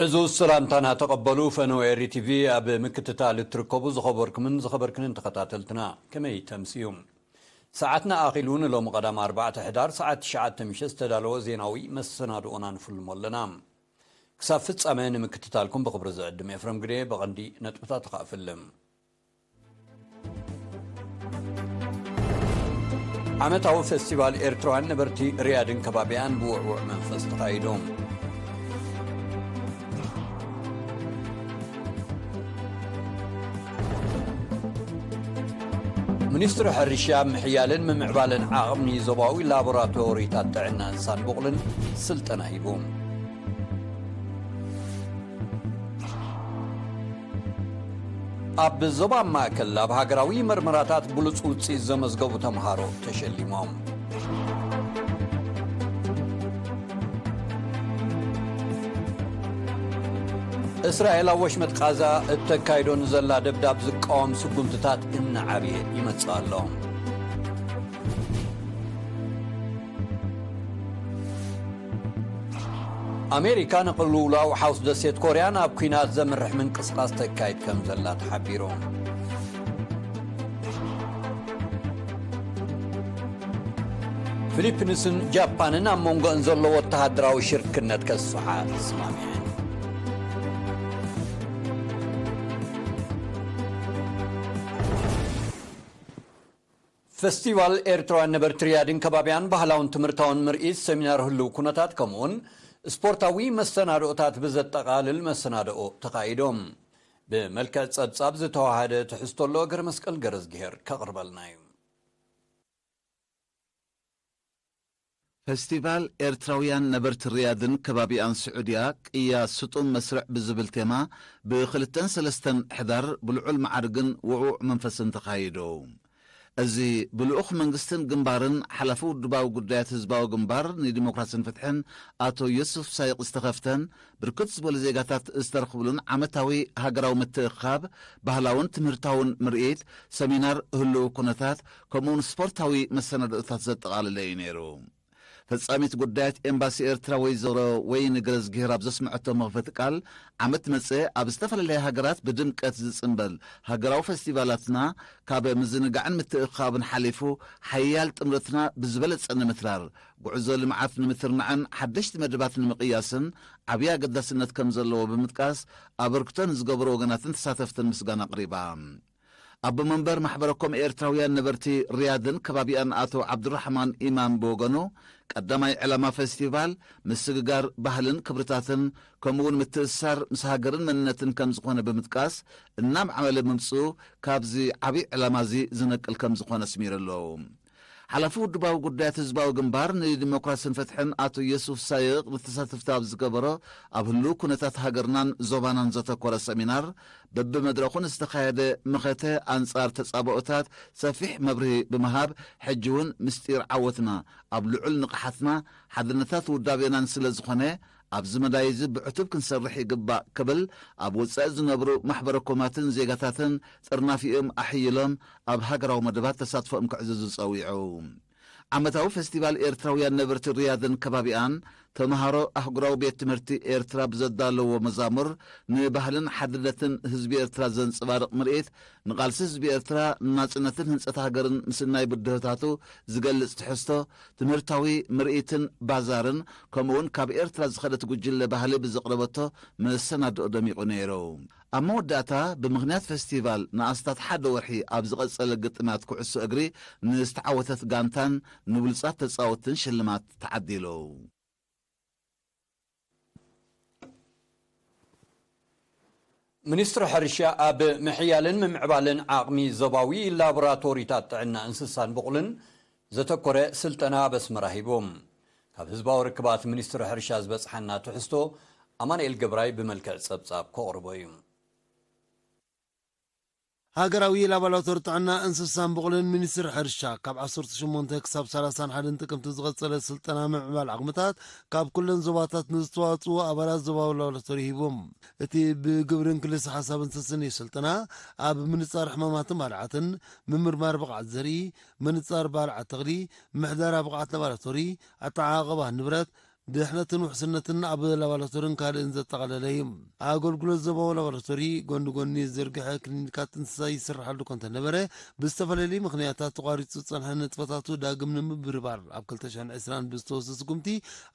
እዚ ሰላምታና ተቐበሉ። ፈነወ ኤሪ ቲቪ ኣብ ምክትታል እትርከቡ ዝኸበርኩምን ዝኸበርክንን ተኸታተልትና፣ ከመይ ተምስዩ? ሰዓትና ኣኺሉ። ንሎሚ ቀዳም ኣርባዕተ ሕዳር ሰዓት ትሽዓተ ምሸት ዝተዳለወ ዜናዊ መሰናድኦና ንፍልሞ ኣለና። ክሳብ ፍጻመ ንምክትታልኩም ብኽብሪ ዝዕድም ኤፍረም ግደ። ብቐንዲ ነጥብታት ከኣ እፍልም። ዓመታዊ ፈስቲቫል ኤርትራውያን ነበርቲ ሪያድን ከባቢኣን ብውዕዉዕ መንፈስ ተኻይዱ። ሚኒስትሪ ሕርሻ፣ ምሕያልን ምምዕባልን ዓቕሚ ዞባዊ ላቦራቶሪታት ጥዕና እንስሳን ብቑልን ስልጠና ሂቡ። ኣብ ዞባ ማእከል ኣብ ሃገራዊ መርመራታት ብሉጽ ውጽኢት ዘመዝገቡ ተምሃሮ ተሸሊሞም። እስራኤል ኣብ ወሽመጥ ቃዛ እተካይዶ ንዘላ ደብዳብ ዝቃወም ስጉምትታት እናዓብየ ይመጽእ ኣሎ። ኣሜሪካ ንቅልውላው ሓውስ ደሴት ኮርያ ናብ ኲናት ዘምርሕ ምንቅስቓስ ተካይድ ከም ዘላ ተሓቢሩ። ፊሊፒንስን ጃፓንን ኣብ መንጎአን ዘሎ ወተሃደራዊ ሽርክነት ከስፍሓ ተስማሚዐን። ፈስቲቫል ኤርትራውያን ነበርቲ ሪያድን ከባቢያን ባህላውን ትምህርታውን ምርኢት፣ ሰሚናር ህልው ኩነታት፣ ከምኡውን ስፖርታዊ መሰናድኦታት ብዘጠቓልል መሰናድኦ ተኻይዶም። ብመልክዕ ጸብጻብ ዝተዋሃደ ትሕዝቶ ኣሎ፣ እግረ መስቀል ገረዝግሄር ከቕርበልና እዩ። ፈስቲቫል ኤርትራውያን ነበርቲ ሪያድን ከባቢኣን ስዑድያ ቅያ ስጡም መስርዕ ብዝብል ቴማ ብኽልተን ሰለስተን ሕዳር ብልዑል መዓርግን ውዑዕ መንፈስን ተኻይዱ። እዚ ብልኡኽ መንግስትን ግንባርን ሓላፊ ውድባዊ ጉዳያት ህዝባዊ ግንባር ንዲሞክራስን ፍትሕን ኣቶ ዮሱፍ ሳይቕ ዝተኸፍተን ብርክት ዝበሉ ዜጋታት ዝተረኽብሉን ዓመታዊ ሃገራዊ ምትእኽኻብ፣ ባህላውን ትምህርታውን ምርኢት፣ ሰሚናር ህልው ኩነታት፣ ከምኡውን ስፖርታዊ መሰናድኦታት ዘጠቓለለ እዩ ነይሩ። ፈጻሚት ጉዳያት ኤምባሲ ኤርትራ ወይዘሮ ወይኒ ገረዝግሄር ኣብ ዘስምዐቶ መኽፈቲ ቃል፣ ዓመት መጸ ኣብ ዝተፈላለያ ሃገራት ብድምቀት ዝጽንበል ሃገራዊ ፈስቲቫላትና ካብ ምዝንጋዕን ምትእኽኻብን ሓሊፉ ሓያል ጥምረትና ብዝበለጸ ንምትራር፣ ጉዕዞ ልምዓት ንምትርናዕን ሓደሽቲ መደባት ንምቕያስን ዓብዪ ኣገዳስነት ከም ዘለዎ ብምጥቃስ፣ ኣበርክቶ ንዝገበሩ ወገናትን ተሳተፍትን ምስጋና ኣቕሪባ። ኣቦ መንበር ማሕበረ ኮም ኤርትራውያን ነበርቲ ሪያድን ከባቢኣን ኣቶ ዓብዱራሕማን ኢማም ብወገኑ፣ ቀዳማይ ዕላማ ፈስቲቫል ምስግጋር ባህልን ክብርታትን፣ ከምኡውን ምትእስሳር ምስ ሃገርን መንነትን ከም ዝኾነ ብምጥቃስ፣ እናማዕበለ ምምጽኡ ካብዚ ዓብዪ ዕላማ እዚ ዝነቅል ከም ዝኾነ ኣስሚሩ ኣሎ። ሓላፊ ውድባዊ ጉዳያት ህዝባዊ ግንባር ንዲሞክራስን ፍትሕን ኣቶ ዮሱፍ ሳይቕ ንተሳተፍቲ ኣብ ዝገበሮ ኣብ ህሉው ኩነታት ሃገርናን ዞባናን ዘተኮረ ሰሚናር፣ በብመድረኹ ንዝተኻየደ መኸተ ኣንጻር ተጻብኦታት ሰፊሕ መብርሂ ብምሃብ፣ ሕጂ እውን ምስጢር ዓወትና ኣብ ልዑል ንቕሓትና፣ ሓድነታት ውዳቤናን ስለ ዝኾነ፣ ኣብዚ መዳይ እዚ ብዕቱብ ክንሰርሕ ይግባእ ክብል፣ ኣብ ወጻኢ ዝነብሩ ማሕበረ ኮማትን ዜጋታትን ጥርናፊኦም ኣሕይሎም ኣብ ሃገራዊ መደባት ተሳትፎኦም ከዕዝዙ ጸዊዑ። ዓመታዊ ፈስቲቫል ኤርትራውያን ነበርቲ ሪያድን ከባቢኣን፣ ተምሃሮ ኣህጉራዊ ቤት ትምህርቲ ኤርትራ ብዘዳለዎ መዛሙር፣ ንባህልን ሓድነትን ህዝቢ ኤርትራ ዘንጸባርቕ ምርኢት፣ ንቓልሲ ህዝቢ ኤርትራ ንናጽነትን ህንጸት ሃገርን ምስናይ ብድሆታቱ ዝገልጽ ትሕዝቶ፣ ትምህርታዊ ምርኢትን ባዛርን፣ ከምኡውን ካብ ኤርትራ ዝኸደት ጉጅለ ባህሊ ብዘቕረበቶ መሰናድኦ ደሚቑ ነይሩ። ኣብ መወዳእታ፣ ብምኽንያት ፈስቲቫል ንኣስታት ሓደ ወርሒ ኣብ ዝቐጸለ ግጥማት ኩዕሶ እግሪ ንዝተዓወተት ጋንታን ንብሉጻት ተጻወትን ሽልማት ተዓዲሉ። ሚኒስትሪ ሕርሻ ኣብ ምሕያልን ምምዕባልን ዓቕሚ ዞባዊ ላቦራቶሪታት ጥዕና እንስሳን ብቑልን ዘተኮረ ስልጠና ኣብ ኣስመራ ሂቡ። ካብ ህዝባዊ ርክባት ሚኒስትሪ ሕርሻ ዝበጽሓና ትሕዝቶ ኣማኑኤል ገብራይ ብመልክዕ ጸብጻብ ከቕርቦ እዩ። ሃገራዊ ላቦራቶሪ ጥዕና እንስሳን ብቑልን ሚኒስትሪ ሕርሻ ካብ ዓሰርተ ሸሞንተ ክሳብ ሰላሳን ሓደን ጥቅምቲ ዝቐጸለ ስልጠና ምምዕባል ዓቕምታት ካብ ኩለን ዞባታት ንዝተዋጽኡ ኣባላት ዞባዊ ላቦራቶሪ ሂቦም። እቲ ብግብርን ክልሰ ሓሳብን ዝተሰነየ ስልጠና ኣብ ምንጻር ሕማማትን ባልዓትን፣ ምምርማር ብቕዓት ዘርኢ፣ ምንጻር ባልዓት ተኽሊ፣ ምሕደራ ብቕዓት ላቦራቶሪ፣ ኣተዓቓቕባ ንብረት፣ ድሕነትን ውሕስነትን ኣብ ላቦራቶርን ካልእን ዘጠቓለለ እዩ። ኣገልግሎት ዞባዊ ላቦራቶሪ ጎኒ ጎኒ ዝዘርግሐ ክሊኒካት እንስሳ ይስርሓሉ እኳ እንተነበረ፣ ብዝተፈላለዩ ምኽንያታት ተቋሪጹ ዝጸንሐ ንጥፈታቱ ዳግም ንምብርባር ኣብ ክልተ ሽሕን ዕስራን ብዝተወስደ ስጉምቲ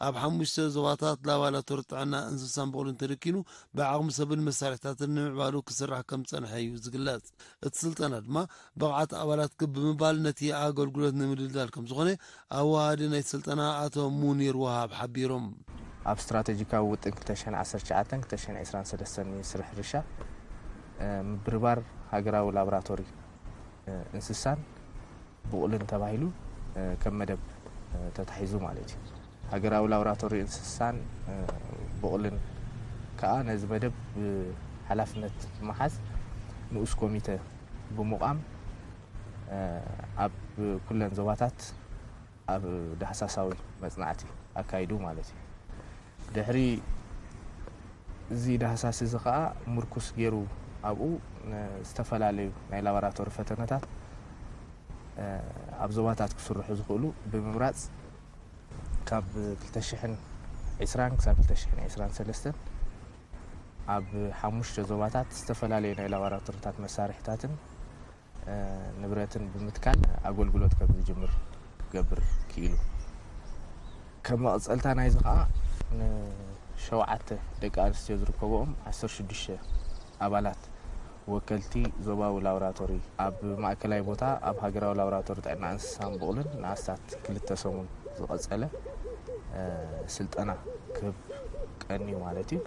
ኣብ ሓሙሽተ ዞባታት ላቦራቶሪ ጥዕና እንስሳን በቑልን ተደኪኑ ብዓቕሚ ሰብን መሳርሒታትን ንምዕባሉ ክስራሕ ከም ዝጸንሐ እዩ ዝግለጽ። እቲ ስልጠና ድማ ብቕዓት ኣባላት ክብ ብምባል ነቲ ኣገልግሎት ንምድልዳል ከም ዝኾነ ኣወሃዲ ናይ ስልጠና ኣቶ ሙኒር ወሃብ ሓቢሮም። ኣብ ስትራቴጂካዊ ውጥን ክልተ ሽሕን ዓሰርተ ትሽዓተን ክልተ ሽሕን ዕስራን ሰለስተን ሚኒስትሪ ሕርሻ፣ እ፣ ምብርባር ሃገራዊ ላቦራቶሪ፣ እ፣ እንስሳን ብቑልን ተባሂሉ፣ እ፣ ከም መደብ፣ እ፣ ተታሒዙ ማለት እዩ። ሃገራዊ ላቦራቶሪ እንስሳን፣ እ፣ ብቑልን ከኣ ነዚ መደብ ብሓላፍነት ብምሓዝ ንኡስ ኮሚተ ብምቋም፣ እ፣ ኣብ ኩለን ዞባታት ኣብ ዳህሳሳዊ መጽናዕቲ ኣካይዱ ማለት እዩ። ድሕሪ እዚ ዳህሳስ እዚ ኸኣ ምርኩስ ገይሩ ኣብኡ ን-፣ ዝተፈላለዩ ናይ ላቦራቶሪ ፈተነታት፣ እ፣ ኣብ ዞባታት ክስርሑ ዝኽእሉ ብምምራጽ ካብ ክልተ ሽሕን ዕስራን ክሳብ ክልተ ሽሕን ዕስራን ሰለስተን ኣብ ሓሙሽተ ዞባታት ዝተፈላለዩ ናይ ላቦራቶሪታት መሳርሒታትን፣ እ፣ ንብረትን ብምትካል ኣገልግሎት ከም ዝጅምር ክገብር ክኢሉ። ከም መቐጸልታ ናይዚ ኸኣ ንሸውዓተ ደቂ ኣንስትዮ ዝርከብኦም ዓሰርተ ሽዱሽተ ኣባላት ወከልቲ ዞባዊ ላቦራቶሪ ኣብ ማእከላይ ቦታ ኣብ ሃገራዊ ላቦራቶሪ ጥዕና እንስሳን በቑልን ንኣስታት ክልተ ሰሙን ዝቐጸለ፣ እ፣ ስልጠና ክህብ ቀንዩ ማለት እዩ።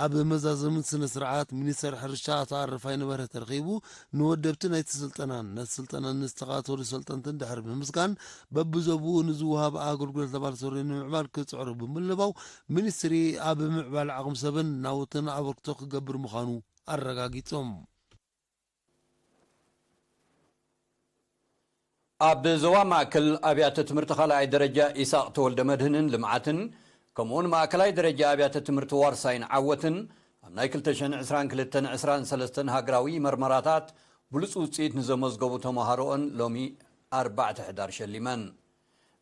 ኣብ መዛዘሚ ስነ ስርዓት ሚኒስተር ሕርሻ ኣቶ ኣረፋይነ በርሀ ተረኺቡ ንወደብቲ ናይቲ ስልጠናን ነቲ ስልጠና ንዝተኻተሉ ሰልጠንትን ድሕሪ ብምስጋን በብዞብኡ ንዝወሃብ ኣገልግሎት ላቦራቶሪ ንምዕባል ክጽዕሩ ብምልባው ሚኒስትሪ ኣብ ምዕባል ዓቕሚ ሰብን ናውትን ኣበርክቶ ክገብር ምዃኑ ኣረጋጊጾም። ኣብ ዞባ ማእከል ኣብያተ ትምህርቲ ካልኣይ ደረጃ ኢሳቕ ተወልደ መድህንን ልምዓትን ከምኡውን ማእከላይ ደረጃ ኣብያተ ትምህርቲ ዋርሳይን ዓወትን ኣብ ናይ ክልተ ሽሕን ዕስራን ክልተን ዕስራን ሰለስተን ሃገራዊ መርመራታት ብሉጽ ውጽኢት ንዘመዝገቡ ተመሃሮኦን ሎሚ ኣርባዕተ ሕዳር ሸሊመን።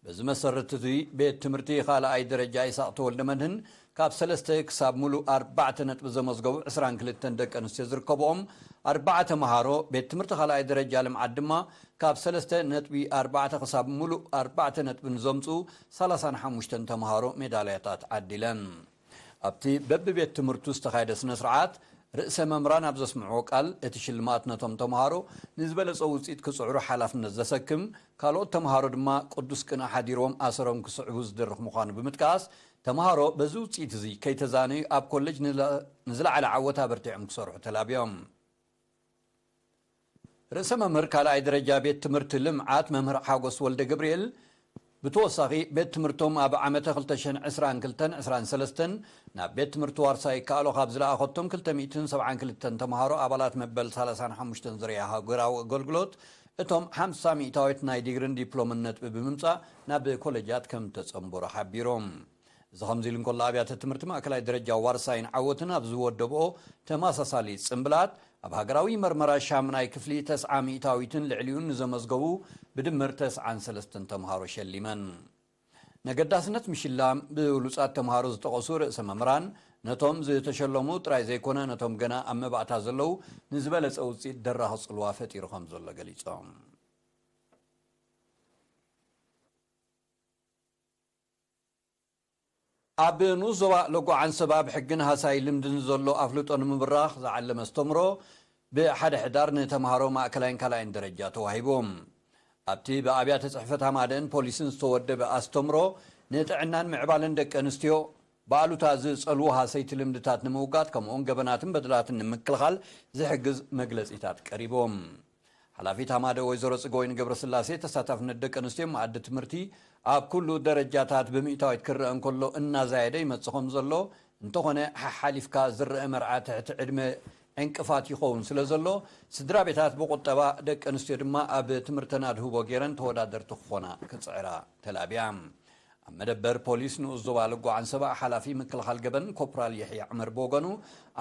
በዚ መሰረት እዚ ቤት ትምህርቲ ካልኣይ ደረጃ ይስሐቅ ተወልደ መድህን ካብ ሰለስተ ክሳብ ሙሉእ ኣርባዕተ ነጥቢ ዘመዝገቡ ዕስራን ክልተን ደቂ ኣንስትዮ ዝርከብኦም ኣርባዓ ተምሃሮ፣ ቤት ትምህርቲ ካልኣይ ደረጃ ልምዓት ድማ ካብ ሰለስተ ነጥቢ ኣርባዕተ ክሳብ ሙሉእ ኣርባዕተ ነጥቢ ንዘምፅኡ ሰላሳን ሓሙሽተን ተምሃሮ ሜዳልያታት ዓዲለን። ኣብቲ በብቤት ትምህርቱ ዝተኻየደ ስነ ስርዓት ርእሰ መምህራን ኣብ ዘስምዕዎ ቃል፣ እቲ ሽልማት ነቶም ተምሃሮ ንዝበለጸ ውጽኢት ክጽዕሩ ሓላፍነት ዘሰክም፣ ካልኦት ተምሃሮ ድማ ቅዱስ ቅንኢ ሓዲርዎም ኣሰሮም ክስዕቡ ዝድርኽ ምዃኑ ብምጥቃስ፣ ተምሃሮ በዚ ውጽኢት እዚ ከይተዛነዩ ኣብ ኮሌጅ ንለ-፣ ንዝለዓለ ዓወት ኣበርቲዖም ክሰርሑ ተላብዮም። ርእሰ መምህር ካልኣይ ደረጃ ቤት ትምህርቲ ልምዓት መምህር ሓጎስ ወልደ ገብርኤል፣ ብተወሳኺ ቤት ትምህርቶም ኣብ ዓመተ ክልተ ሽሕን ዕስራን ክልተን ዕስራን ሰለስተን ናብ ቤት ትምህርቲ ዋርሳይ ይከኣሎ ካብ ዝለኣኸቶም ክልተ ሚእትን ሰብዓን ክልተን ተምሃሮ ኣባላት መበል ሰላሳን ሓሙሽተን ዝርያ ሃገራዊ ኣገልግሎት እቶም ሓምሳ ሚእታዊት ናይ ዲግሪን ዲፕሎምን ነጥቢ ብምምጻእ ናብ ኮሌጃት ከም ተጸንበሩ ሓቢሮም። እዚ ከምዚ ኢሉ እንከሎ፣ ኣብያተ ትምህርቲ ማእከላይ ደረጃ ዋርሳይን ዓወትን ኣብ ዝወደብኦ ተመሳሳሊ ጽምብላት፣ ኣብ ሃገራዊ መርመራ ሻምናይ ክፍሊ ተስዓ ሚእታዊትን ልዕሊኡን ንዘመዝገቡ ብድምር ተስዓን ሰለስተን ተምሃሮ ሸሊመን። ነገዳስነት ምሽላም ብብሉጻት ተምሃሮ ዝጠቐሱ ርእሰ መምህራን፣ ነቶም ዝተሸለሙ ጥራይ ዘይኮነ፣ ነቶም ገና ኣብ መባእታ ዘለዉ ንዝበለጸ ውጽኢት ደራኺ ጽልዋ ፈጢሩ ከም ዘሎ ገሊጾም። ኣብ ንኡስ ዞባ ሎጎ ዓንሰባ ብሕግን ሃሳይ ልምድን ዘሎ ኣፍልጦ ንምብራኽ ዝዓለመ ኣስተምሮ ብሓደ ሕዳር ንተምሃሮ ማእከላይን ካልኣይን ደረጃ ተዋሂቡ። ኣብቲ ብኣብያተ ጽሕፈት ሃማደን ፖሊስን ዝተወደበ ኣስተምሮ፣ ንጥዕናን ምዕባለን ደቂ ኣንስትዮ ብኣሉታ ዝጸልዉ ሃሰይቲ ልምድታት ንምውጋድ፣ ከምኡውን ገበናትን በደላትን ንምክልኻል ዝሕግዝ መግለጺታት ቀሪቦም። ሓላፊት ሃማደ ወይዘሮ ጽገወይኒ ገብረስላሴ፣ ተሳታፍነት ደቂ ኣንስትዮ መኣዲ ትምህርቲ ኣብ ኩሉ ደረጃታት ብሚእታዊት ክረአ እንከሎ እናዛየደ ይመጽእ ከም ዘሎ፣ እንተኾነ ሓሓሊፍካ ዝረአ መርዓ ትሕቲ ዕድመ ዕንቅፋት ይኸውን ስለ ዘሎ፣ ስድራ ቤታት ብቁጠባ፣ ደቂ ኣንስትዮ ድማ ኣብ ትምህርተን ኣድህቦ ገይረን ተወዳደርቲ ክኾና ክጽዕራ ተላብያ። ኣብ መደበር ፖሊስ ንኡስ ዞባ ልጓ ዓንሰባ ሓላፊ ምክልኻል ገበን ኮፕራል የሕያ ዑመር ብወገኑ፣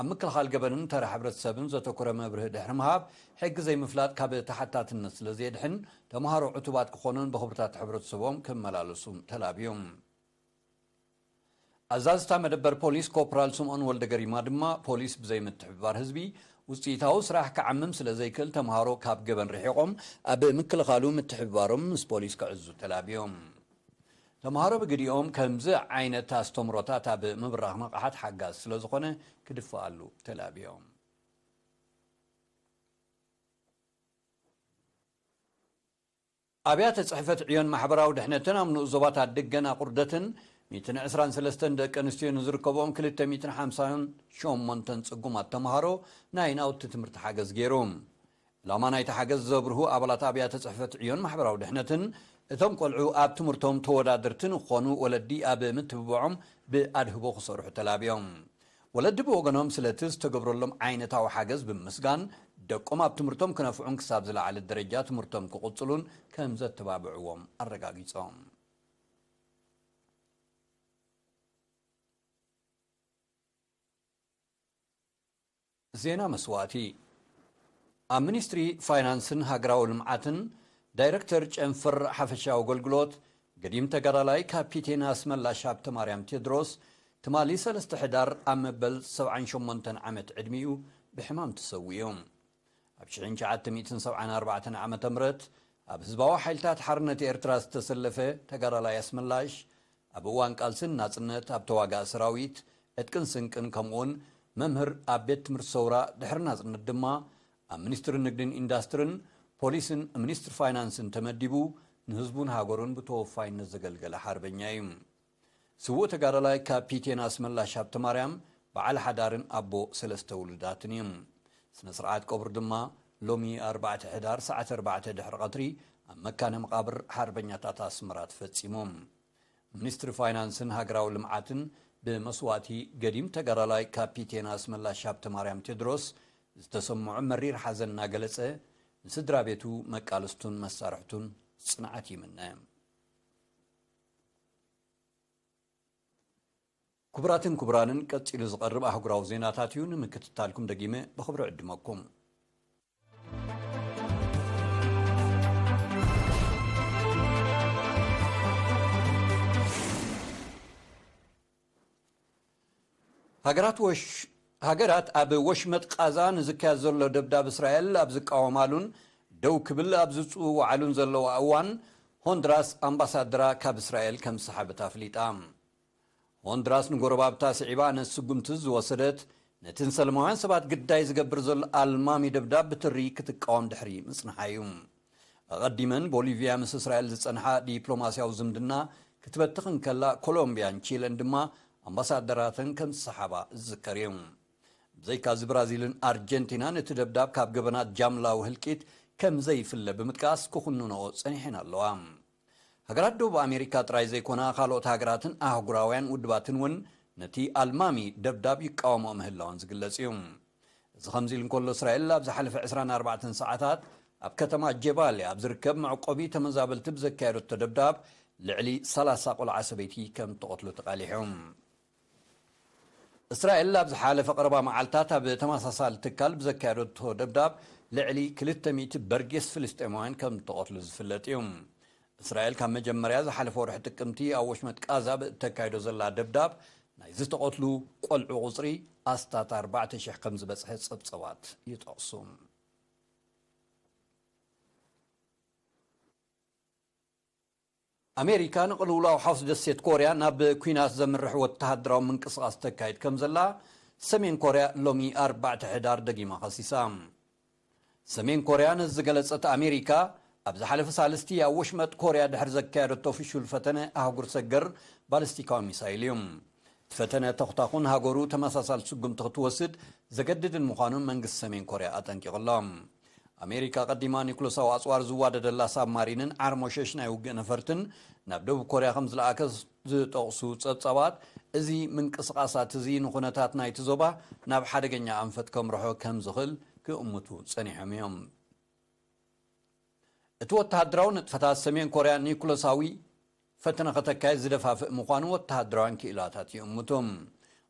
ኣብ ምክልኻል ገበንን ተራ ሕብረተሰብን ዘተኮረ መብርሂ ድሕሪ ምሃብ፣ ሕጊ ዘይምፍላጥ ካብ ተሓታትነት ስለ ዘየድሕን፣ ተምሃሮ ዕቱባት ክኾኑን ብኽብርታት ሕብረተሰቦም ክመላለሱን ተላብዩ። ኣዛዝታ መደበር ፖሊስ ኮፕራል ስምኦን ወልደገሪማ ድማ፣ ፖሊስ ብዘይምትሕብባር ህዝቢ ውፅኢታዊ ስራሕ ክዓምም ስለ ዘይክእል፣ ተምሃሮ ካብ ገበን ርሒቖም ኣብ ምክልኻሉ ምትሕብባሮም ምስ ፖሊስ ክዕዙ ተላብዮም። ተምሃሮ ብግዲኦም ከምዚ ዓይነት ኣስተምሮታት ኣብ ምብራኽ ንቕሓት ሓጋዝ ስለ ዝኾነ ክድፍኣሉ ተላብዮም። ኣብያተ ጽሕፈት ዕዮን ማሕበራዊ ድሕነትን ኣብ ንኡስ ዞባታት ድገን ኣቑርደትን ሚእትን ዕስራን ሰለስተን ደቂ ኣንስትዮ ንዝርከብኦም ክልተ ሚእትን ሓምሳን ሸሞንተን ጽጉማት ተምሃሮ ናይ ናውቲ ትምህርቲ ሓገዝ ገይሩ። ዕላማ ናይቲ ሓገዝ ዘብርሁ ኣባላት ኣብያተ ጽሕፈት ዕዮን ማሕበራዊ ድሕነትን እቶም ቆልዑ ኣብ ትምህርቶም ተወዳደርቲ ንክኾኑ ወለዲ ኣብ ምትብብዖም ብኣድህቦ ክሰርሑ ተላብዮም። ወለዲ ብወገኖም ስለቲ ዝተገብረሎም ዓይነታዊ ሓገዝ ብምምስጋን፣ ደቆም ኣብ ትምህርቶም ክነፍዑን ክሳብ ዝለዓለ ደረጃ ትምህርቶም ክቕጽሉን ከም ዘተባብዕዎም ኣረጋጊጾም። ዜና መስዋእቲ። ኣብ ሚኒስትሪ ፋይናንስን ሃገራዊ ልምዓትን ዳይረክተር ጨንፈር ሓፈሻዊ ኣገልግሎት ገዲም ተጋዳላይ ካፒቴን ኣስመላሽ ሃብተማርያም ቴድሮስ ትማሊ ሰለስተ ሕዳር ኣብ መበል ሰብዓን ሸሞንተን ዓመት ዕድሚኡ ብሕማም ተሰዊኡ። ኣብ ሽሕን ትሽዓተ ሚእትን ሰብዓን ኣርባዕተን ዓመተ ምህረት ኣብ ህዝባዊ ሓይልታት ሓርነት ኤርትራ ዝተሰለፈ ተጋዳላይ ኣስመላሽ፣ ኣብ እዋን ቃልስን ናጽነት ኣብ ተዋጋኢ ሰራዊት፣ ዕጥቅን ስንቅን፣ ከምኡውን መምህር ኣብ ቤት ትምህርቲ ሰውራ፣ ድሕሪ ናጽነት ድማ ኣብ ሚኒስትሪ ንግድን ኢንዳስትርን፣ ፖሊስን ሚኒስትሪ ፋይናንስን ተመዲቡ፣ ንህዝቡን ሃገሩን ብተወፋይነት ዘገልገለ ሓርበኛ እዩ። ስዉእ ተጋዳላይ ካፒቴን ኣስመላሽ ሃብተማርያም በዓል ሓዳርን ኣቦ ሰለስተ ውሉዳትን እዩ። ስነ ስርዓት ቀብሩ ድማ ሎሚ ኣርባዕተ ሕዳር ሰዓት ኣርባዕተ ድሕሪ ቀትሪ ኣብ መካነ መቓብር ሓርበኛታት ኣስመራ ተፈጺሙ። ሚኒስትሪ ፋይናንስን ሃገራዊ ልምዓትን ብመስዋእቲ ገዲም ተጋዳላይ ካፒቴን ኣስመላሽ ሃብተማርያም ቴድሮስ ዝተሰምዖ መሪር ሓዘን እናገለጸ፣ ንስድራ ቤቱ፣ መቃልስቱን መሳርሕቱን ጽንዓት ይምነ። ክቡራትን ክቡራንን፣ ቀጺሉ ዝቐርብ ኣህጉራዊ ዜናታት እዩ። ንምክትታልኩም ደጊመ ብኽብሪ ዕድመኩም። ሃገራት ወሽ-፣ ሃገራት ኣብ ወሽመጥ ቃዛ ንዝካየድ ዘሎ ደብዳብ እስራኤል ኣብ ዝቃወማሉን ደው ክብል ኣብ ዝጽውዓሉን ዘለዋ እዋን፣ ሆንድራስ ኣምባሳደራ ካብ እስራኤል ከም ዝሰሓበት ኣፍሊጣ። ሆንድራስ ንጎረባብታ ስዒባ ነቲ ስጉምቲ ዝወሰደት፣ ነቲ ንሰለማውያን ሰባት ግዳይ ዝገብር ዘሎ ኣልማሚ ደብዳብ ብትሪ ክትቃወም ድሕሪ ምጽንሓ እዩ። ኣቐዲመን ቦሊቪያ ምስ እስራኤል ዝጸንሓ ዲፕሎማስያዊ ዝምድና ክትበትኽ እንከላ፣ ኮሎምቢያን ቺለን ድማ ኣምባሳደራተን ከም ዝሰሓባ ዝዝከር እዩ። ብዘይካዚ፣ ብራዚልን ኣርጀንቲናን እቲ ደብዳብ ካብ ገበናት ጃምላዊ ህልቂት ከም ዘይፍለ ብምጥቃስ ክኹንንኦ ጸኒሐን ኣለዋ። ሃገራት ደቡብ ኣሜሪካ ጥራይ ዘይኮና፣ ካልኦት ሃገራትን ኣህጉራውያን ውድባትን እውን ነቲ ኣልማሚ ደብዳብ ይቃወምኦ ምህላወን ዝግለጽ እዩ። እዚ ከምዚ ኢሉ እንከሎ፣ እስራኤል ኣብ ዝሓለፈ ዕስራን ኣርባዕተን ሰዓታት ኣብ ከተማ ጀባልያ ኣብ ዝርከብ መዕቆቢ ተመዛበልቲ ብዘካየደቶ ደብዳብ ልዕሊ ሰላሳ ቆልዓ ሰበይቲ ከም እተቐትሉ ተቓሊሑ። እስራኤል ኣብ ዝሓለፈ ቀረባ መዓልታት ኣብ ተመሳሳሊ ትካል ብዘካየደቶ ደብዳብ ልዕሊ ክልተ ሚእቲ በርጌስ ፍልስጤማውያን ከም እተቐትሉ ዝፍለጥ እዩ። እስራኤል ካብ መጀመርያ ዝሓለፈ ወርሒ ጥቅምቲ ኣብ ወሽመጥ ቃዛ ብእተካይዶ ዘላ ደብዳብ፣ ናይ ዝተቐትሉ ቆልዑ ቁጽሪ ኣስታት ኣርባዕተ ሽሕ ከም ዝበጽሐ ጸብጸባት ይጠቕሱ። ኣሜሪካ ንቕልውላው ሓውስ ደሴት ኮርያ ናብ ኲናት ዘምርሕ ወተሃደራዊ ምንቅስቓስ ተካይድ ከም ዘላ ሰሜን ኮርያ ሎሚ ኣርባዕተ ሕዳር ደጊማ ከሲሳ። ሰሜን ኮርያ ነዚ ዝገለጸት ኣሜሪካ፣ ኣብ ዝሓለፈ ሳልስቲ ኣብ ወሽመጥ ኮርያ ድሕሪ ዘካየደቶ ፍሹል ፈተነ ኣህጉር ሰገር ባሊስቲካዊ ሚሳይል እዩ። እቲ ፈተነ ተኹታኹን ሃገሩ ተመሳሳሊ ስጉምቲ ክትወስድ ዘገድድን ምዃኑን መንግስቲ ሰሜን ኮርያ ኣጠንቂቑ ኣሎ። ኣሜሪካ ቀዲማ ኒኩለሳዊ ኣጽዋር ዝዋደደላ ሳብማሪንን ዓርሞሸሽ ናይ ውግእ ነፈርትን ናብ ደቡብ ኮርያ ከም ዝለኣከ ዝጠቕሱ ጸብጻባት፣ እዚ ምንቅስቓሳት እዚ ንኹነታት ናይቲ ዞባ ናብ ሓደገኛ ኣንፈት ከምርሖ ከም ዝኽእል ክእምቱ ጸኒሖም እዮም። እቲ ወተሃደራዊ ንጥፈታት ሰሜን ኮርያ ኒኩለሳዊ ፈተነ ከተካየድ ዝደፋፍእ ምዃኑ ወተሃደራውያን ክኢላታት ይእምቱ።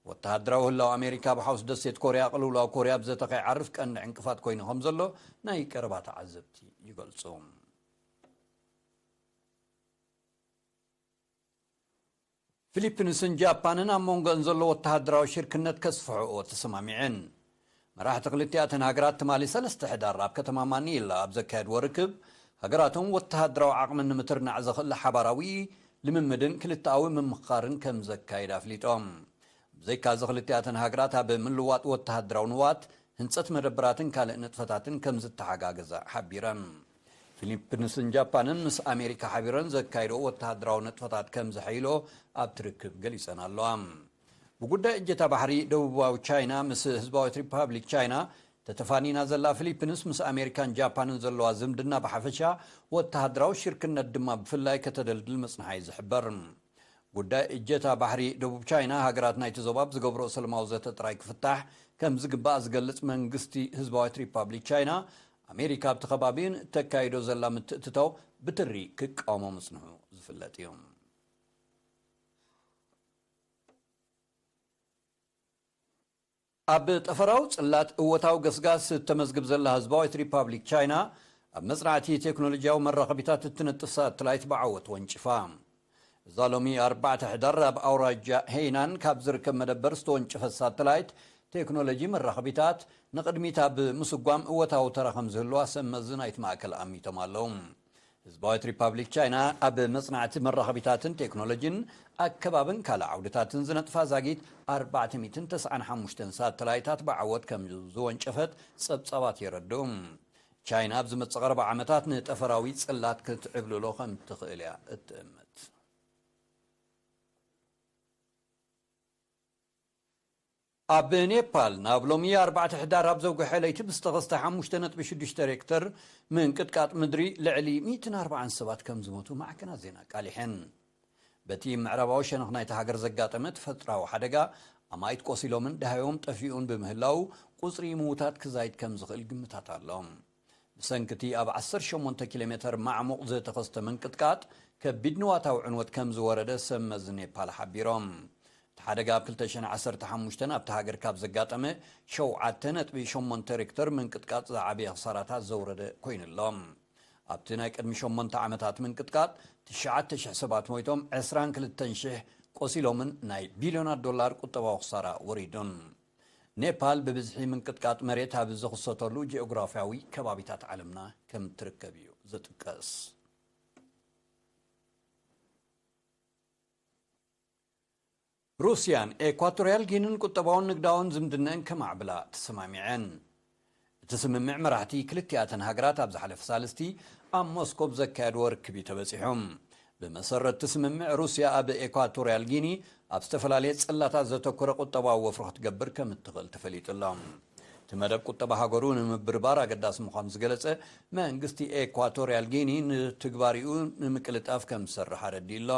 ወተሃደራዊ ህላው ኣሜሪካ ኣብ ሓውስ ደሴት ኮርያ ቅልውላው ኮርያ ብዘተ ከይዓርፍ ቀንዲ ዕንቅፋት ኮይኑ ከም ዘሎ ናይ ቀረባ ተዓዘብቲ ይገልጹ። ፊሊፒንስን ጃፓንን ኣብ መንጎአን ዘሎ ወተሃደራዊ ሽርክነት ከስፍሕኦ ተሰማሚዐን። መራሕቲ ክልቲኣተን ሃገራት ትማሊ ሰለስተ ሕዳር ኣብ ከተማ ማኒላ ኣብ ዘካየድዎ ርክብ፣ ሃገራቶም ወተሃደራዊ ዓቕመን ንምትርናዕ ዘኽእል ሓባራዊ ልምምድን ክልተኣዊ ምምኽኻርን ከም ዘካየዳ ኣፍሊጦም። ብዘይካዚ ክልቲኣተን ሃገራት ኣብ ምልዋጥ ወተሃደራዊ ንዋት፣ ህንጸት መደበራትን ካልእ ንጥፈታትን ከም ዝተሓጋገዛ ሓቢረን። ፊሊፒንስን ጃፓንን ምስ ኣሜሪካ ሓቢረን ዘካይድኦ ወተሃደራዊ ንጥፈታት ከም ዘሐይሎ ኣብቲ ርክብ ገሊጸን ኣለዋ። ብጉዳይ እጀታ ባሕሪ ደቡባዊ ቻይና ምስ ህዝባዊት ሪፓብሊክ ቻይና ተተፋኒና ዘላ ፊሊፒንስ፣ ምስ ኣሜሪካን ጃፓንን ዘለዋ ዝምድና ብሓፈሻ፣ ወተሃደራዊ ሽርክነት ድማ ብፍላይ ከተደልድል ምጽንሓ እዩ ዝሕበር። ጉዳይ እጀታ ባሕሪ ደቡብ ቻይና፣ ሃገራት ናይቲ ዞባ ብዝገብርኦ ሰላማዊ ዘተ ጥራይ ክፍታሕ ከም ዝግባእ ዝገልጽ መንግስቲ ህዝባዊት ሪፓብሊክ ቻይና፣ ኣሜሪካ ኣብቲ ከባቢ ንእተካይዶ ዘላ ምትእትታው ብትሪ ክቃወሞ ምጽንሑ ዝፍለጥ እዩ። ኣብ ጠፈራዊ ጽላት እወታዊ ገስጋስ እተመዝግብ ዘላ ህዝባዊት ሪፓብሊክ ቻይና፣ ኣብ መጽናዕቲ ቴክኖሎጂያዊ መራኸቢታት እትነጥፍ ሳተላይት ብዓወት ወንጭፋ። እዛ ሎሚ ኣርባዕተ ሕዳር ኣብ ኣውራጃ ሄይናን ካብ ዝርከብ መደበር ዝተወንጨፈት ሳተላይት፣ ቴክኖሎጂ መራኸቢታት ንቕድሚት ኣብ ምስጓም እወታዊ ተራ ከም ዝህልዋ ሰብ መዚ ናይቲ ማእከል ኣሚቶም ኣለዉ። ህዝባዊት ሪፓብሊክ ቻይና ኣብ መጽናዕቲ መራኸቢታትን ቴክኖሎጂን ኣከባብን ካልእ ዓውድታትን ዝነጥፋ ዛጊት ኣርባዕተ ሚእትን ተስዓን ሓሙሽተን ሳተላይታት ብዓወት ከም ዝወንጨፈት ጸብጻባት የረድኡ። ቻይና ኣብ ዝመጽእ ቀረባ ዓመታት ንጠፈራዊ ጽላት ክትዕብልሎ ከም ትኽእል እያ እትእምት። ኣብ ኔፓል ናብ ሎሚ ኣርባዕተ ሕዳር ኣብ ዘውግሐ ለይቲ ብዝተኸስተ ሓሙሽተ ነጥቢ ሽዱሽተ ሬክተር ምንቅጥቃጥ ምድሪ ልዕሊ ሚእትን ኣርባዓን ሰባት ከም ዝሞቱ ማዕከናት ዜና ኣቃሊሐን። በቲ ምዕራባዊ ሸነኽ ናይቲ ሃገር ዘጋጠመ ተፈጥራዊ ሓደጋ፣ ኣማኢት ቆሲሎምን ደሃዮም ጠፊኡን ብምህላው፣ ቁጽሪ ምዉታት ክዛይድ ከም ዝኽእል ግምታት ኣሎ። ብሰንኪ እቲ ኣብ ዓሰርተ ሸሞንተ ኪሎ ሜተር ማዕሙቕ ዝተኸስተ ምንቅጥቃጥ፣ ከቢድ ንዋታዊ ዕንወት ከም ዝወረደ ሰብ መዚ ኔፓል ሓቢሮም። እቲ ሓደጋ ኣብ ክልተ ሽሕን ዓሰርተ ሓሙሽተን ኣብቲ ሃገር ካብ ዘጋጠመ ሸውዓተ ነጥቢ ሸሞንተ ሬክተር ምንቅጥቃጥ ዝዓበየ ክሳራታት ዘውረደ ኮይኑ ኣሎ። ኣብቲ ናይ ቅድሚ ሸሞንተ ዓመታት ምንቅጥቃጥ፣ ትሽዓተ ሽሕ ሰባት ሞይቶም፣ ዕስራን ክልተን ሽሕ ቆሲሎምን ናይ ቢልዮናት ዶላር ቁጠባዊ ክሳራ ወሪዱን። ኔፓል ብብዝሒ ምንቅጥቃጥ መሬት ኣብ ዝኽሰተሉ ጂኦግራፍያዊ ከባቢታት ዓለምና ከም እትርከብ እዩ ዝጥቀስ። ሩስያን ኤኳቶርያል ጊኒን ቁጠባውን ንግዳውን ዝምድነአን ከማዕብላ ተሰማሚዐን። እቲ ስምምዕ መራሕቲ ክልቲኣተን ሃገራት ኣብ ዝሓለፈ ሳልስቲ ኣብ ሞስኮ ብዘካየድዎ ርክብ እዩ ተበጺሑ። ብመሰረት እቲ ስምምዕ፣ ሩስያ ኣብ ኤኳቶርያል ጊኒ ኣብ ዝተፈላለየ ጽላታት ዘተኮረ ቁጠባዊ ወፍሪ ክትገብር ከም እትኽእል ተፈሊጡ ኣሎ። እቲ መደብ ቁጠባ ሃገሩ ንምብርባር ኣገዳሲ ምዃኑ ዝገለጸ መንግስቲ ኤኳቶርያል ጊኒ፣ ንትግባሪኡ ንምቅልጣፍ ከም ዝሰርሕ ኣረዲኡ ኣሎ።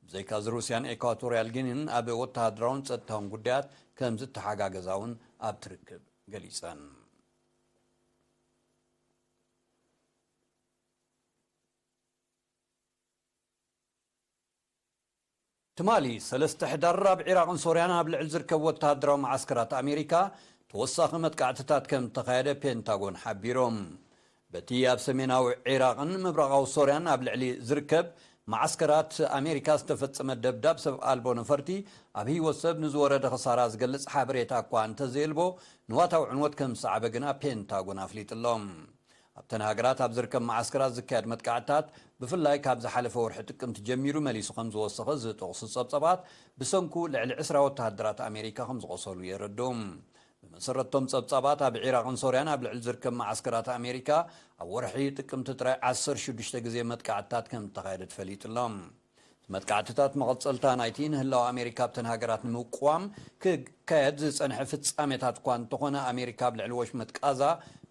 ብዘይካዚ፣ ሩስያን ኤኳቶርያል ጊኒን ኣብ ወተሃደራውን ጸጥታውን ጉዳያት ከም ዝተሓጋገዛ እውን ኣብቲ ርክብ ገሊጸን። ትማሊ ሰለስተ ሕዳር ኣብ ዒራቕን ሶርያን ኣብ ልዕሊ ዝርከቡ ወተሃደራዊ መዓስከራት ኣሜሪካ ተወሳኺ መጥቃዕትታት ከም እተኻየደ ፔንታጎን ሓቢሮም። በቲ ኣብ ሰሜናዊ ዒራቕን ምብራቓዊ ሶርያን ኣብ ልዕሊ ዝርከብ መዓስከራት ኣሜሪካ ዝተፈጸመ ደብዳብ ሰብ ኣልቦ ነፈርቲ ኣብ ህይወት ሰብ ንዝወረደ ክሳራ ዝገልጽ ሓበሬታ እኳ እንተዘየልቦ፣ ንዋታዊ ዕንወት ከም ዝሰዓበ ግና ፔንታጎን ኣፍሊጡ ኣሎ። ኣብተን ሃገራት ኣብ ዝርከብ መዓስከራት ዝካየድ መጥቃዕትታት፣ ብፍላይ ካብ ዝሓለፈ ወርሒ ጥቅምቲ ጀሚሩ መሊሱ ከም ዝወሰኸ ዝጠቕሱ ጸብጻባት፣ ብሰንኩ ልዕሊ ዕስራ ወተሃደራት ኣሜሪካ ከም ዝቖሰሉ የረድኡ። ብመሰረቶም ጸብጻባት፣ ኣብ ዒራቕን ሶርያን ኣብ ልዕሊ ዝርከብ መዓስከራት ኣሜሪካ ኣብ ወርሒ ጥቅምቲ ጥራይ ዓሰርተ ሽዱሽተ ግዜ መጥቃዕትታት ከም እተኻየደ ተፈሊጡ ኣሎ። እቲ መጥቃዕትታት መቐጸልታ ናይቲ ንህላወ ኣሜሪካ ኣብተን ሃገራት ንምቅዋም ክካየድ ዝጸንሐ ፍጻሜታት እኳ እንተኾነ፣ ኣሜሪካ ኣብ ልዕሊ ወሽመጥ ቃዛ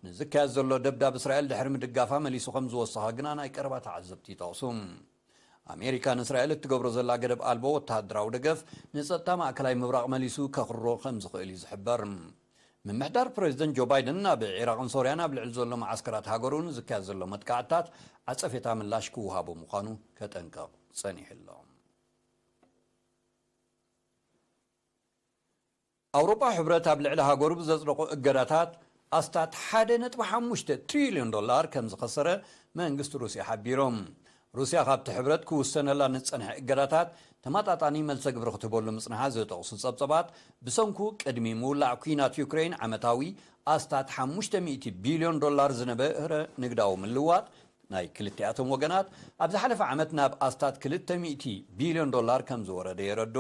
ንዝካየድ ዘሎ ደብዳብ እስራኤል ድሕሪ ምድጋፋ መሊሱ ከም ዝወሰኻ ግና ናይ ቀረባ ተዓዘብቲ ይጠቕሱ። ኣሜሪካ ንእስራኤል እትገብሮ ዘላ ገደብ ኣልቦ ወተሃደራዊ ደገፍ፣ ንጸጥታ ማእከላይ ምብራቕ መሊሱ ከኽርሮ ከም ዝኽእል እዩ ዝሕበር። ምምሕዳር ፕሬዚደንት ጆ ባይደን፣ ኣብ ዒራቕን ሶርያን ኣብ ልዕሊ ዘሎ መዓስከራት ሃገሩ ንዝካየድ ዘሎ መጥቃዕትታት ዓጸፌታ ምላሽ ክወሃቦ ምዃኑ ከጠንቅቕ ጸኒሑ ኣሎ። ኣውሮጳ ሕብረት ኣብ ልዕሊ ሃገሩ ብዘጽደቖ እገዳታት ኣስታት ሓደ ነጥቢ ሓሙሽተ ትሪልዮን ዶላር ከም ዝኸሰረ መንግስቲ ሩስያ ሓቢሩ። ሩስያ ካብቲ ሕብረት ክውሰነላ ንጸንሐ እገዳታት ተመጣጣኒ መልሰ ግብሪ ክትህበሉ ምጽንሓ ዝጠቕሱ ጸብጸባት፣ ብሰንኩ ቅድሚ ምውላዕ ኲናት ዩክሬን ዓመታዊ ኣስታት ሓሙሽተ ሚእቲ ቢልዮን ዶላር ዝነበረ ንግዳዊ ምልዋጥ ናይ ክልቲኣቶም ወገናት ኣብ ዝሓለፈ ዓመት ናብ ኣስታት ክልተ ሚእቲ ቢልዮን ዶላር ከም ዝወረደ የረዱ።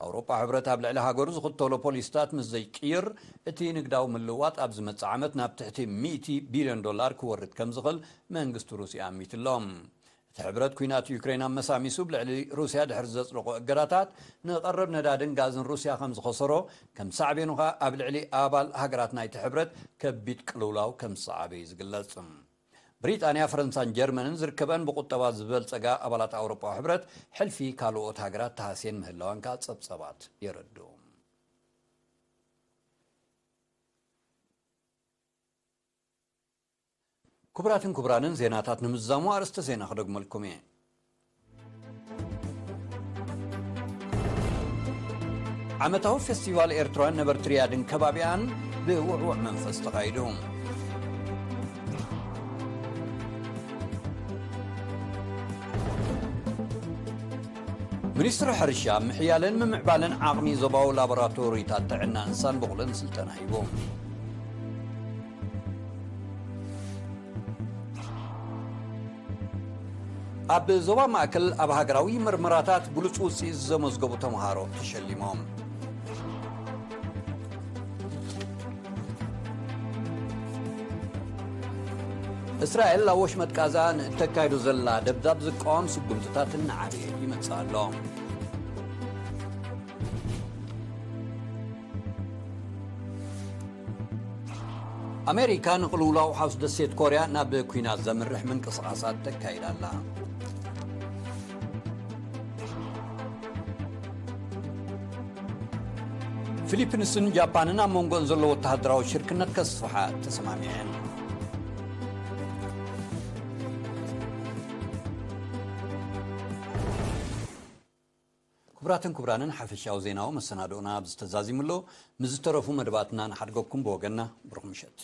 ኣውሮፓ ሕብረት ኣብ ልዕሊ ሃገሩ ዝኽተሎ ፖሊሲታት ምስ ዘይቅይር፣ እቲ ንግዳዊ ምልዋጥ ኣብ ዝመጽእ ዓመት ናብ ትሕቲ ሚእቲ ቢልዮን ዶላር ክወርድ ከም ዝኽእል መንግስቲ ሩስያ ኣሚትሎም። እቲ ሕብረት ኲናት ዩክሬን ኣመሳሚሱ ብልዕሊ ሩስያ ድሕሪ ዘጽደቆ እገዳታት ንቐረብ ነዳድን ጋዝን ሩስያ ከም ዝኸሰሮ፣ ከም ሳዕቤኑ ኸኣ ኣብ ልዕሊ ኣባል ሃገራት ናይቲ ሕብረት ከቢድ ቅልውላው ከም ዝሰዓበ እዩ ዝግለጽ። ብሪጣንያ፣ ፈረንሳን ጀርመንን ዝርከበን ብቁጠባ ዝበልጸጋ ኣባላት ኣውሮፓዊ ሕብረት፣ ሕልፊ ካልኦት ሃገራት ተሃስየን ምህላወን ከኣ ጸብጸባት የረድኡ። ክቡራትን ክቡራንን፣ ዜናታት ንምዝዛሙ ኣርእስተ ዜና ክደግመልኩም እየ። ዓመታዊ ፌስቲቫል ኤርትራውያን ነበርቲ ሪያድን ከባቢኣን ብውዕዉዕ መንፈስ ተኻይዱ። ሚኒስትሪ ሕርሻ፣ ምሕያልን ምምዕባልን ዓቕሚ ዞባዊ ላቦራቶሪታት ጥዕና እንስሳን በቑልን ስልጠና ሂቡ። ኣብ ዞባ ማእከል ኣብ ሃገራዊ ምርመራታት ብሉጽ ውጽኢት ዘመዝገቡ ተምሃሮ ተሸሊሞም። እስራኤል ኣብ ወሽመጥ ቃዛ ንእተካይዶ ዘላ ደብዳብ ዝቃወም ስጉምትታት እናዓበየ ይመጽእ ኣሎ። ኣሜሪካ ንቕልውላው ሓውስ ደሴት ኮርያ ናብ ኲናት ዘምርሕ ምንቅስቓሳት ተካይድ ኣላ። ፊሊፒንስን ጃፓንን ኣብ መንጎን ዘሎ ወተሃደራዊ ሽርክነት ከስፍሓ ተሰማሚዐን። ክቡራትን ክቡራንን፣ ሓፈሻዊ ዜናዊ መሰናድኦና ኣብዚ ተዛዚሙ ኣሎ። ምስ ዝተረፉ መደባትና ንሓድገኩም ብወገንና ብሩኽ ምሸት።